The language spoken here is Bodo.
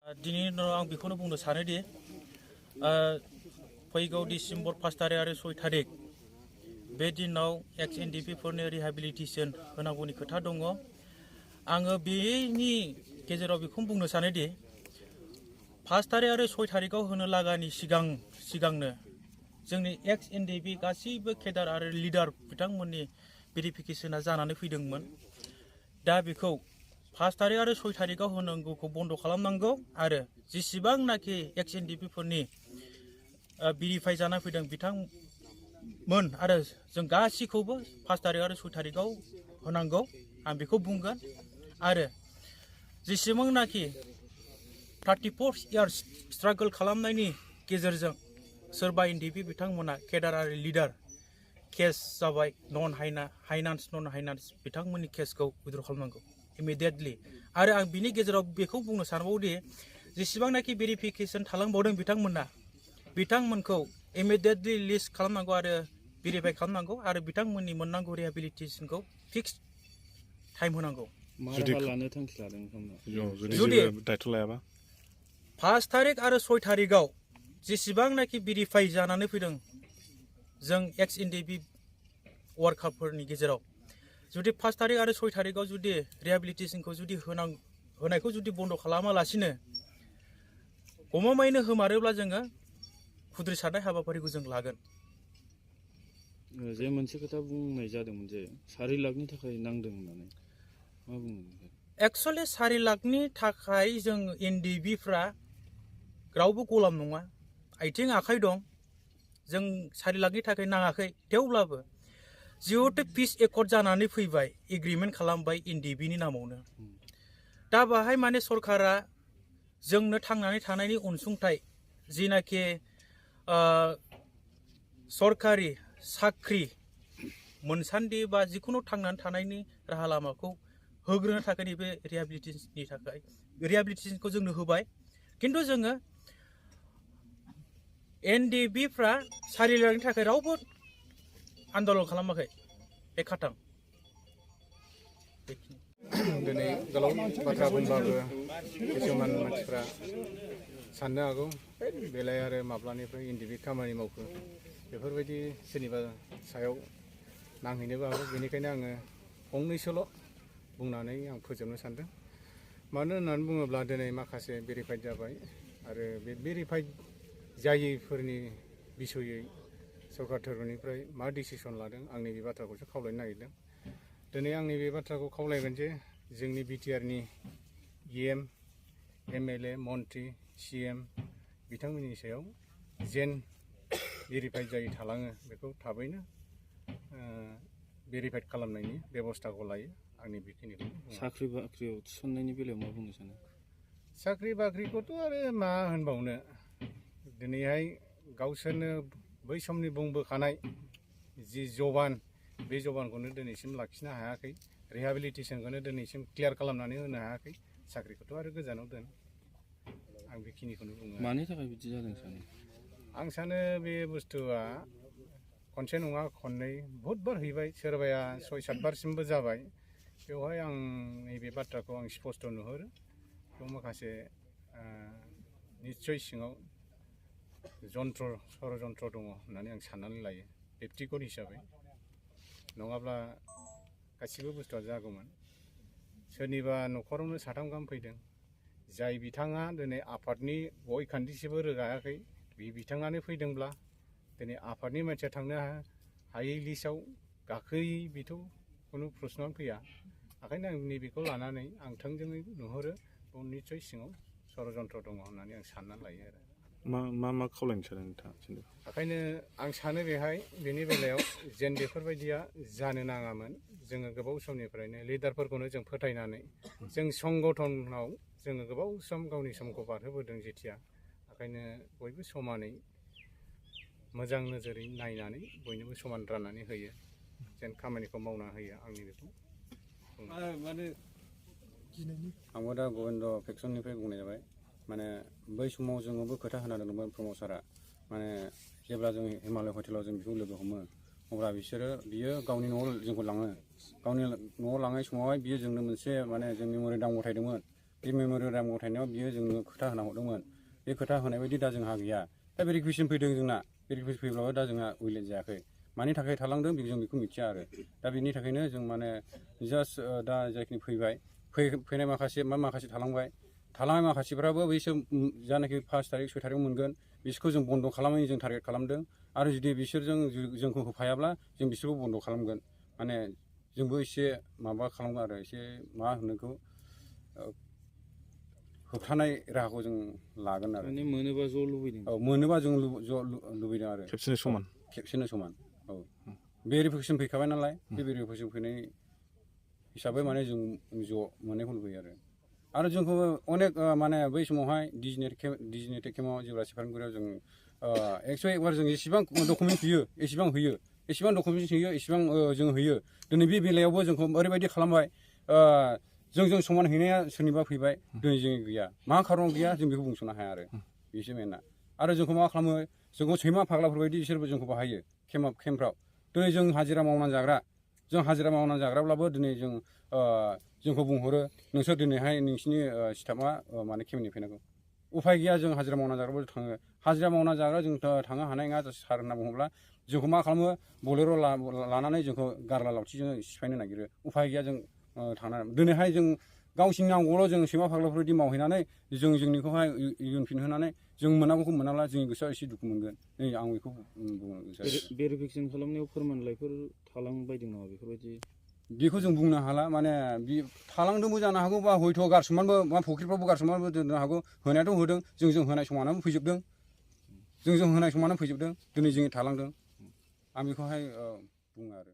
दिनैनि उनाव आं बेखौनो बुंनो सानोदि फैगौ डिसेम्बर 5 तारिख आरो 6 तारिख बे दिनाव एक्स एनडिएफबि रिहेबिलिटेसन होनांगौनि खोथा दङ। आङो बेनि गेजेराव बेखौनो बुंनो सानोदि 5 तारिख आरो 6 तारिखआव होनो लागानि सिगांनो जोंनि एक्स एनडिएफबि गासैबो केडार आरो लिडार बिथांमोननि भेरिफिकेसना जानानै फैदोंमोन। दा बेखौ 5 तारिख आरो 6 तारिखआव होनांगौखौ बन्द खालामनांगौ आरो जेसेबांनाखि एक्स एनडिएफबिफोरनि भेरिफाइ जाना फैदों बिथांमोन आरो जों गासैखौबो 5 तारिख आरो 6 तारिखआव होनांगौ आं बेखौ बुंगोन। आरो जेसेबांनाखि 34 इयार्स स्ट्रागल खालामनायनि गेजेरजों सोरबा एनडिएफबि बिथांमोना केडार आरो लिडार केस जाबाय नन हाइनान्स बिथांमोननि केसखौ उइथड्र खालामनांगौ इमिडिएटलि। आरो आं बिनि गेजेराव बेखौ बुंनो सानबावदि जेसेबांनाखि भेरिफिकेसन थालांबावदों बिथांमोनखौ इमिडिएटलि लिस्ट खालामनांगौ आरो भेरिफाइ खालामनांगौ आरो बिथांमोननि मोननांगौ रिहेबिलिटेसनखौ फिक्स टाइम होनांगौ। जुदि दायथ' लायाबा 5 तारिख आरो 6 तारिखआव जेसेबांनाखि भेरिफाइ जानानै फैदों जों एक्स एनडिएफबि वार्कारफोरनि गेजेराव जुदि 5 तारिख आरो 6 तारिखआव जुदि रिहेबिलिटेसनखौ जुदि होनायखौ जुदि बन्द खालामालासिनो गमामायैनो होमारोब्ला जोङो खुद्रिसारनाय हाबाफारिखौ जों लागोन। जे मोनसे खोथा बुंनाय जादोंमोन जे 4 लाखनि थाखाय नांदों होननानै मा बुङो? एक्चुअलि 4 लाखनि थाखाय जों एनडिएफबिफ्रा रावबो गलाम नङा, आथिं आखाइ दं। जों 4 लाखनि थाखाय नाङाखै, थेवब्लाबो जिहेतु पिस एकर्ड जानानै फैबाय, एग्रिमेन्ट खालामबाय एनडिएफबिनि नामावनो। दा बाहाय माने सरकारा जोंनो थांनानै थानायनि अनसुंथाइ जिनाखि सरकारि साख्रि मोनसान्दि बा जिखुनु थांनानै थानायनि राहा लामाखौ होग्रोनो थाखाय नैबे रिहेबिलिटेसनखौ जोंनो होबाय। खिन्थु जोङो एनडिएफबिफ्रा 4 लाखनि थाखाय रावबो आन्दलन खालामाखै, बे खाथां। दिनै गोलाव बाथ्रा बुंबाबो किसुमान मानसिफ्रा साननो हागौ बेलाय आरो माब्लानिफ्राय एनडिएफबि खामानि मावखो बेफोरबायदि सोरनिबा सायाव नांहैनोबो हागौ। बेनिखायनो आङो फंनैसोल' बुंनानै आं फोजोबनो सानदों। मानो होननानै बुङोब्ला दिनै माखासे भेरिफाइड जाबाय आरो बे भेरिफाइड जायैफोरनि बिसयै सरकार थोरफोनिफ्राय मा डिसिसन लादों आं नैबे बाथ्राखौसो खावलायनो नागिरदों। दिनै आं नैबे बाथ्राखौ खावलायगोन जे जोंनि बिटिआरनि इएम, एमएलए, मन्त्रि, सिएम बिथांमोननि सायाव जेन भेरिफाइड जायै थालाङो बेखौ थाबैनो भेरिफाइड खालामनायनि बेबस्थाखौ लायो। आंनि बेखिनिखौ साख्रि बाख्रियाव थिसननायनि बेलायाव मा बुंनो सानो? साख्रि बाख्रिखौथ' आरो मा होनबावनो, दिनैहाय गावसोरनो बै समनि बुंबोखानाय जि जबान बे जबानखौनो दिनैसिम लाखिनो हायाखै, रिहेबिलिटेसनखौनो दिनैसिम क्लियार खालामनानै होनो हायाखै, साख्रिखौथ' आरो गोजानाव दोन। आं बेखिनिखौनो बुङो। मानि थाखाय बिदि जादों सानो? आं सानो बे बुस्थुआ खनसे नङा खननै बहुतबार हैबाय, सोरबाया 6-7 बारसिमबो जाबाय। बेवहाय आं नैबे बाथ्राखौ आं स्पस्ट नुहुरो बेयाव माखासे निस्सय सिङाव षড়यन्त्र दङ होननानै आं साननानै लायो बेक्तिगत हिसाबै। नङाब्ला गासिबो बुस्थुआ जागौमोन। सोरनिबा न'खरावनो 3 गाहाम फैदों, जाय बिथाङा दिनै आफादनि गय खान्दिसेबो रोगायाखै, बे बिथाङानो फैदोंब्ला दिनै आफादनि मानसिया थांनो हायै लिस्टआव गाखोयै बेथ' खुनु प्रश्नआनो फैया। ओंखायनो आं नैबेखौ लानानै आं थोंजोङै नुहुरो बेयाव निस्सय सिङाव षড়यन्त्र दङ होननानै आं साननानै लायो आरो। मा खावलायनो सानो नोंथाङा? ओंखायनो आं सानो बेनि बेलायाव जेन बेफोरबायदिया जानो नाङामोन। जोङो गोबाव समनिफ्रायनो लिडारफोरखौनो जों फोथायनानै जों संगठनाव जोङो गोबाव सम गावनि समखौ बारहोबोदों जेथिया। ओंखायनो बयबो समानै मोजां नोजोरै नायनानै बयनोबो समान राननानै होयो, जेन खामानिखौ मावना होयो। आंनि बेखौ आंबो दा गबिन्द फेक्सननिफ्राय बुंनाय जाबाय। माने बै समाव जोङोबो खोथा होना दोंमोन प्रमद सारा, माने जेब्ला जों हिमालय हटेलाव जों बेखौ लोगो हमो अब्ला बियो गावनि न'आव जोंखौ लाङो। गावनि न'आव लांनाय समावहाय बियो जोंनो मोनसे माने जोंनि मोरै दांबोथायदोंमोन। मेम'रियेल राम गथायनायाव बियो जोंनो खोथा होना हरदोंमोन बे खोथा होनाय बायदि दा जोंहा गैया दा भेरिफिकेसन फैदों जोंना भेरिफिकेसन फैब्लाबो दा जोंहा उइलेट जायाखै मानि थाखाय थालांदों जों बेखौ मिथिया आरो दा बेनि थाखायनो जों माने जास्ट दा जाखिनि फैनाय माखासे थालांनाय माखासेफ्राबो बैसोर जानाखि 5 थारिख 6 थारिख मोनगोन बिसोरखौ जों बन्द' खालामनायनि जों टारगेट खालामदों आरो जुदि बिसोरजों जोंखौ होफायाब्ला जों बिसोरखौ बन्द' खालामगोन माने जोंबो एसे माबा खालामगोन आरो एसे मा होनोखौ होबथानाय राहाखौ जों लागोन आरो माने मोनोबा ज' लुबैदों औ मोनोबा जों ज' लुबैदों आरो खेबसेनो समान औ भेरिफिकेसन फैखाबाय नालाय बे भेरिफिकेसन फैनाय हिसाबै माने जों ज' मोननायखौ लुबैयो आरो जोंखौ अनेक माने बै समावहाय डिजिनेटेड केम्पआव जेब्ला सेपारेटगुरियाव जों एक्सुवेलि एकबार जों एसेबां डकुमेन्ट होयो एसेबां डकुमेन्ट होयो एसेबां जों होयो दिनै बे बेलायावबो जोंखौ ओरैबायदि खालामबाय जों समान हैनाया सोरनिबा फैबाय दिनै जों गैया मा खारनाव गैया जों बेखौ बुंस'नो हाया आरो बेसो मेनआ आरो जोंखौ मा खालामो जोंखौ सैमा फाग्लाफोरबायदि बिसोरबो जोंखौ बाहायो केम्पफ्राव दिनै जों हाजिरा मावनानै जाग्राब्लाबो दिनै जोंखौ बुंहरो नोंसोर दिनैहाय नोंसिनि स्टाफआ माने केम्पनि फैनांगौ उफाय गैया जों हाजिरा मावना जाग्राबो थाङो हाजिरा मावना जाग्रा जों थांनो हानाय नङा सार होनना बुङोब्ला जोंखौ मा खालामो बलेर' लानानै जोंखौ गारला लावथिजों सिफायनो नागिरो उफाय गैया जों थांनानै दिनैहाय जों गावसिनि नांगौल' जों सैमा फाग्लाफोरबायदि मावहैनानै जोंनिखौहाय इयुनफिनहोनानै जों मोनांगौखौ मोनाब्ला जोंनि गोसोआ एसे दुखु मोनगोन नै आं बेखौ बुङो भेरिफिकेसन खालामनायाव फोरमानलाइफोर थालांबायदों नामा बेफोरबायदि बेखौ जों बुंनो हाला माने थालांदोंबो जानो हागौ बा हयथ' गारसोमनानैबो मा फुख्रिफ्रावबो गारसोमनानैबो दोननो हागौ होनायाथ' होदों जों होनाय समानो फैजोबदों दिनै जोंनि थालांदों आं बेखौहाय बुङो आरो